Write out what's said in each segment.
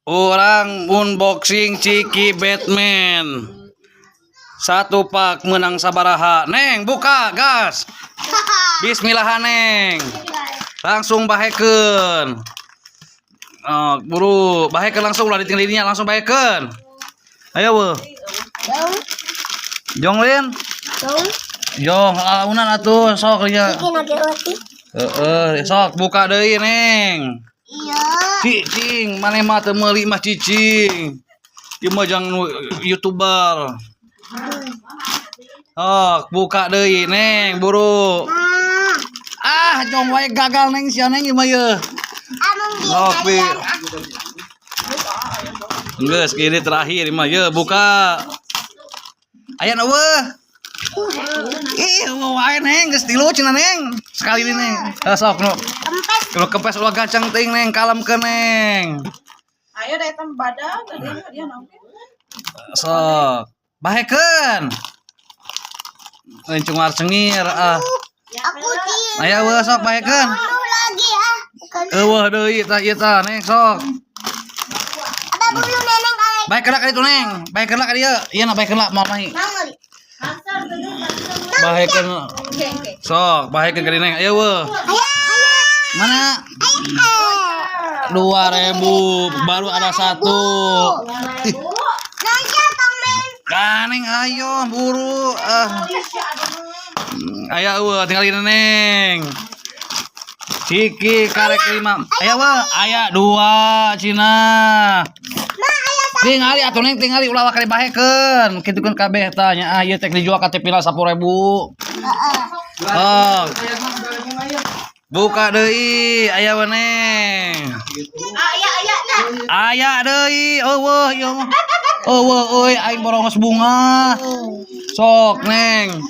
Urang unboxing Ciki Batman. Satu pak menang sabaraha. Neng, buka gas. Bismillah, Neng. Langsung bahekeun. Oh, buru, bahekeun langsung, ulah ditinggal dinya, langsung bahekeun. Ayo, weuh. Jong, Jong lin. Jong. Jong, launan atuh sok nya. Bikin lagi roti. Heeh, sok buka deui, Neng. Iya. Cicing, maneh mah teu meuli mah cicing. Ieu mah jang nu YouTuber. Oh, buka deui, Neng, buru. Nah, Ah, jong wae gagal, Neng, sia Neng ieu mah ye. Anu Sok pi. Geus, ini terakhir mah ye, buka. Aya na euweuh? Ih, euweuh wae, Neng, geus tilu cenah, Neng. Sekali ini, Neng. Ah, sok nu. Kempes. Kalau kempes ulah gancang teuing, Neng, kalemkeun, Neng. Ayo da eta badan tadi dia naon. Sok. Bahekeun. Lain cungar cengir ah. Aku di. Aya euweuh? Sok bahekeun. Aduh, lagi ah. Bukan. Euweuh deui tah ieu tah, Neng, sok. Apa bulu neneng kali? Bahekeun lah ka ditu, Neng. Bahekeun lah ka dieu. Ieu na bahekeun lah moal mahi. Mangli. Bahekeun. Sok, bahekeun ka dieu, Neng. Aya euweuh? Ayo. Ayo. Mana? 2000 baru ada satu. Ih, Nanti tong men. Ka, Neng, ayo buru. Ah. Aya euweuh? Tinggal ini, Neng. Ciki karek lima. Aya euweuh? Aya dua cenah. Ma, aya. Tingali atuh, Neng, tingali ulah waka dibahekeun. Kitu kan kabeh tah nya. Ah, ieu teh dijual ka teh pila 10.000. Heeh. Oh. Buka deui, aya we, Neng? Aya, aya dah. Aya deui, euweuh ieu mah. Euweuh euy, aing borongos bunga. Sok, Neng.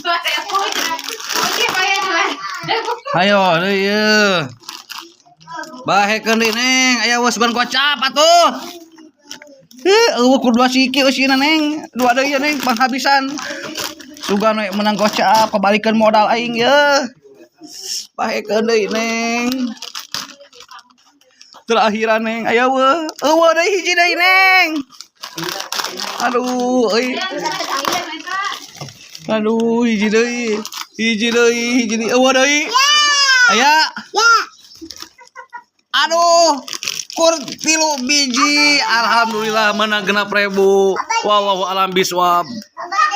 Ayo deui ieu. Bahekeun deui, Neng, aya euweuh? Sugan gocap atuh. Ih, euweuh ku dua siki eusina, Neng. Dua deui ya, Neng, panghabisan. Sugan we menang gocap, kebalikeun modal aing ye. Bahekeun deui, Neng. Terakhiran, Neng, aya euweuh? Euweuh deui, hiji deui, Neng. Aduh, euy. Aduh, hiji deui. Hiji deui, hiji deui. Euweuh deui. Aya. Ya. Aduh, kur tilu biji. Alhamdulillah menang 6000. Wallahu alam biswab. Apa?